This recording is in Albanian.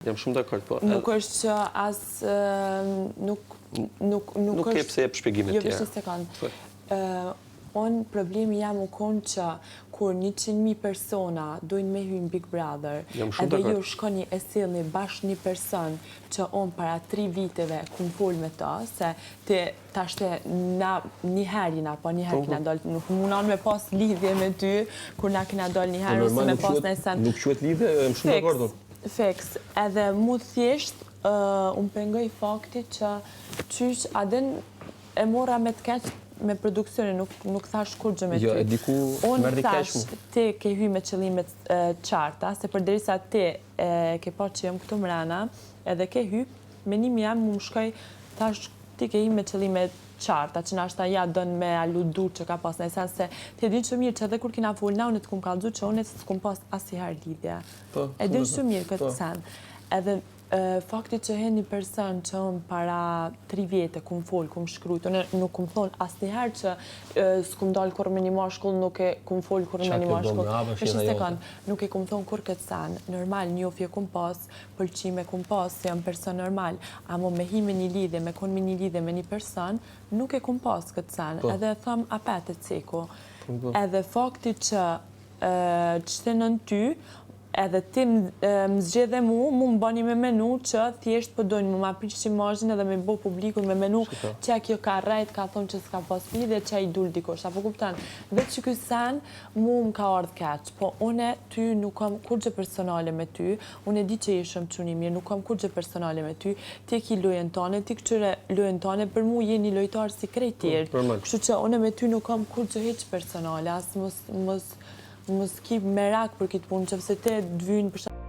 Jam shumë dakord, po. Nuk është që as nuk nuk nuk është Nuk ke pse jep shpjegime të tjera. Jo, veç një sekond. Ë unë problemi jam u kon që kur 100.000 persona dojnë me hy në Big Brother, edhe ju shkoni e sillni bash një person që unë para 3 viteve kum fol me to, se ti tash te na një herë jena, po një herë po, kena po. dalë, nuk mundon me pas lidhje me ty kur na kena dalë një herë ose me pas në sen. Nuk quhet lidhje, jam shumë dakord. Fiks, edhe mu thjesht um pengoi fakti që qysh a din e mora me të keq me produksionin, nuk nuk thash kurrgjë me ty. Jo, e di ku merr keq mu. Ti ke hy me qëllime të qarta, se përderisa ti e ke pa që jam këtu mrena, edhe ke hy, menimi jem mu më shkoi, thash Ti ke hi me qëllime qarta, që nashta ja don me aludu që ka pas naj sen, se ti e din shumë mirë që edhe kur kina fol na unë të kum kallxu që unë s'kum pas asnjëherë lidhje. Po, e din shumë mirë këtë po. sen. Edhe fakti që hin një person që unë para tri vjete kum fol, kum shkrujt, unë nuk kum thonë asnjëherë që s'kum dalë kurrë me një mashkull, nuk e kum fol kurrë me një mashkull. Veç një sekond, nuk e kum thonë kurrë këtë sen. Normal, njofje kum pas, pëlqime kum pas se jam person normal amo me hi me një lidhje me kon me një lidhje me një person nuk e kum pas këtë sen po. edhe e thom apet e ceku po, po. edhe fakti që që nën ty edhe ti më zgjedhe mu, mu më bani me menu që thjesht po dojnë me ma prish imazhin edhe me bo publikun me menu që kjo ka rrejt, ka thonë që s'ka pas lidhje, që i dul dikush, apo kupton? Veç që ky sen, mu më ka ardhë keq, po une ty nuk kam kurgjë personale me ty, Unë e di që je shumë çun i mirë, nuk kam kurrgjë personale me ty, ti e ki lojën tane, ti këqyre lojën tane, për mu je një lojtar si krejt tjerët. Kështu që unë me ty nuk kam kurrgjë hiç personale, as mos mos mos ki merak për këtë punë, qofse te të vynë për.